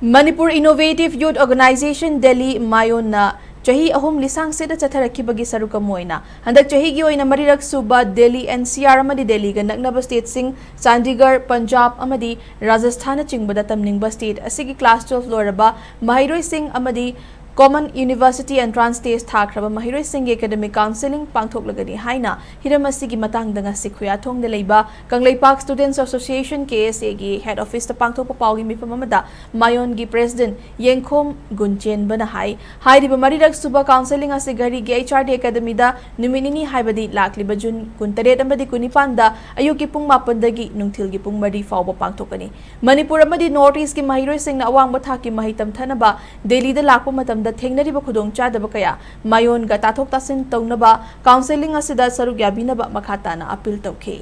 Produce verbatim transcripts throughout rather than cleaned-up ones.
Manipur Innovative Youth Organization Delhi, ꯃꯥꯌꯣꯟꯅ ꯆꯍꯤ ꯑꯍꯨꯝ ꯂꯤꯁꯥꯡ ꯁꯤꯠꯅ ꯆꯠꯊꯔꯛꯈꯤꯕꯒꯤ ꯁꯔꯨꯛ ꯑꯃ ꯑꯣꯏꯅ ꯍꯟꯗꯛ ꯆꯍꯤꯒꯤ ꯑꯣꯏꯅ ꯃꯔꯤꯔꯛ ꯁꯨꯕ ꯗꯦꯜꯂꯤ, ꯑꯦꯟ ꯁꯤ ꯑꯥꯔ ꯑꯃꯗꯤ ꯗꯦꯜꯂꯤꯒ ꯅꯛꯅꯕ ꯁ꯭ꯇꯦꯠꯁꯤꯡ ꯆꯥꯟꯗꯤꯒꯔ, ꯄꯟꯖꯥꯕ ꯑꯃꯗꯤ ꯔꯥꯖꯁꯊꯥꯟꯅꯆꯤꯡꯕꯗ ꯇꯝꯅꯤꯡꯕ ꯁ꯭ꯇꯦꯠ ꯑꯁꯤꯒꯤ ꯀ꯭ꯂꯥꯁ ꯇꯨꯋꯦꯜꯐ ꯂꯣꯏꯔꯕ ꯃꯍꯩꯔꯣꯏꯁꯤꯡ ꯑꯃꯗꯤ Common University Entrance Test ꯊꯥꯈ꯭ꯔꯕ ꯃꯍꯩꯔꯣꯏꯁꯤꯡꯒꯤ academic counselling ꯄꯥꯡꯊꯣꯛꯂꯒꯅꯤ ꯍꯥꯏꯅ ꯍꯤꯔꯝ ꯑꯁꯤꯒꯤ ꯃꯇꯥꯡꯗ ꯉꯁꯤ ꯈꯨꯌꯥꯊꯣꯡꯗ ꯂꯩꯕ ꯀꯪꯂꯩꯄꯥꯛ Students Association, ꯀꯦ ꯑꯦꯁ ꯑꯦꯒꯤ head officeꯇ ꯄꯥꯡꯊꯣꯛꯄ ꯄꯥꯎꯒꯤ ꯃꯤꯐꯝ ꯑꯃꯗ ꯃꯥꯌꯣꯟꯒꯤ president ꯌꯦꯡꯈꯣꯝ ꯒꯨꯟꯆꯦꯟꯕꯅ ꯍꯥꯏ꯫ ꯍꯥꯏꯔꯤꯕ ꯃꯔꯤꯔꯛ ꯁꯨꯕ counselling ꯑꯁꯤ ꯘꯔꯤꯒꯤ H R D Academyꯗ ꯅꯨꯃꯤꯠ ꯅꯤꯅꯤ, ꯍꯥꯏꯕꯗꯤ ꯂꯥꯛꯂꯤꯕ ꯖꯨꯟ ꯀꯨꯟꯇꯔꯦꯠ ꯑꯃꯗꯤ ꯀꯨꯟꯅꯤꯄꯥꯟꯗ ꯑꯌꯨꯛꯀꯤ ꯄꯨꯡ ꯃꯥꯄꯟꯗꯒꯤ ꯅꯨꯡꯊꯤꯜꯒꯤ ꯄꯨꯡ ꯃꯔꯤ ꯐꯥꯎꯕ ꯄꯥꯡꯊꯣꯛꯀꯅꯤ꯫ ꯃꯅꯤꯄꯨꯔ ꯑꯃꯗꯤ North Eastꯀꯤ ꯃꯍꯩꯔꯣꯏꯁꯤꯡꯅ ꯑꯋꯥꯡꯕ ꯊꯥꯛꯀꯤ ꯃꯍꯩ ꯇꯝꯊꯅꯕ ꯗꯦꯜꯂꯤꯗ ꯂꯥꯛꯄ ꯃꯇꯝꯗ ꯊꯦꯡꯅꯔꯤꯕ ꯈꯨꯗꯣꯡꯆꯥꯗꯕ ꯀꯌꯥ ꯃꯥꯌꯣꯟꯒ ꯇꯥꯊꯣꯛ ꯇꯥꯁꯤꯟ ꯇꯧꯅꯕ counselling ꯑꯁꯤꯗ ꯁꯔꯨꯛ ꯌꯥꯕꯤꯅꯕ ꯃꯈꯥ ꯇꯥꯅ appeal ꯇꯧꯈꯤ꯫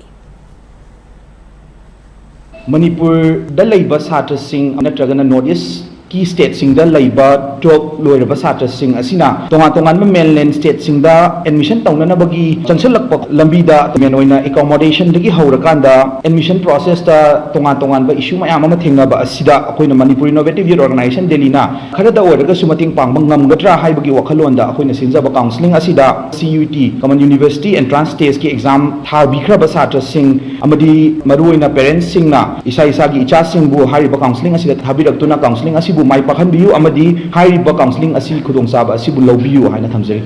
ꯃꯅꯤꯄꯨꯔꯗ ꯂꯩꯕ ꯁꯥꯇ꯭ꯔꯁꯤꯡ ꯅꯠꯇ꯭ꯔꯒꯅ North Eastꯀꯤ stateꯁꯤꯡꯗ ꯂꯩꯕ twelve ꯂꯣꯏꯔꯕ ꯁꯥꯇ꯭ꯔꯁꯤꯡ ꯑꯁꯤꯅ ꯇꯣꯉꯥꯟ ꯇꯣꯉꯥꯟꯕ mainland stateꯁꯤꯡꯗ admission ꯇꯧꯅꯅꯕꯒꯤ ꯆꯪꯁꯤꯜꯂꯛꯄ ꯂꯝꯕꯤꯗ main ꯑꯣꯏꯅ accommodationꯗꯒꯤ ꯍꯧꯔꯀꯥꯟꯗ admission processꯇ ꯇꯣꯉꯥꯟ ꯇꯣꯉꯥꯟꯕ issue ꯃꯌꯥꯝ ꯑꯃ ꯊꯦꯡꯅꯕ ꯑꯁꯤꯗ ꯑꯩꯈꯣꯏꯅ Manipur Innovative Youth Organization Delhiꯅ ꯈꯔꯗ ꯑꯣꯏꯔꯒꯁꯨ ꯃꯇꯦꯡ ꯄꯥꯡꯕ ꯉꯝꯒꯗ꯭ꯔꯥ ꯍꯥꯏꯕꯒꯤ ꯋꯥꯈꯜꯂꯣꯟꯗ ꯑꯩꯈꯣꯏꯅ ꯁꯤꯟꯖꯕ counselling ꯑꯁꯤꯗ C U E T, Common University Entrance Testꯀꯤ exam ꯊꯥꯕꯤꯈ꯭ꯔꯕ ꯁꯥꯇ꯭ꯔꯁꯤꯡ ꯑꯃꯗꯤ ꯃꯔꯨꯑꯣꯏꯅ parentsꯁꯤꯡꯅ ꯏꯁꯥ ꯏꯁꯥꯒꯤ ꯏꯆꯥꯁꯤꯡꯕꯨ ꯍꯥꯏꯔꯤꯕ counselling ꯑꯁꯤꯗ ꯊꯥꯕꯤꯔꯛꯇꯨꯅ counselling ꯑꯁꯤꯕꯨ ꯃꯥꯏ ꯄꯥꯛꯍꯟꯕꯤꯌꯨ ꯑꯃꯗꯤ ꯍꯥꯏꯔꯤꯕ counselling ꯑꯁꯤ ꯈꯨꯗꯣꯡꯆꯥꯕ ꯑꯁꯤꯕꯨ ꯂꯧꯕꯤꯌꯨ ꯍꯥꯏꯅ ꯊꯝꯖꯔꯤ꯫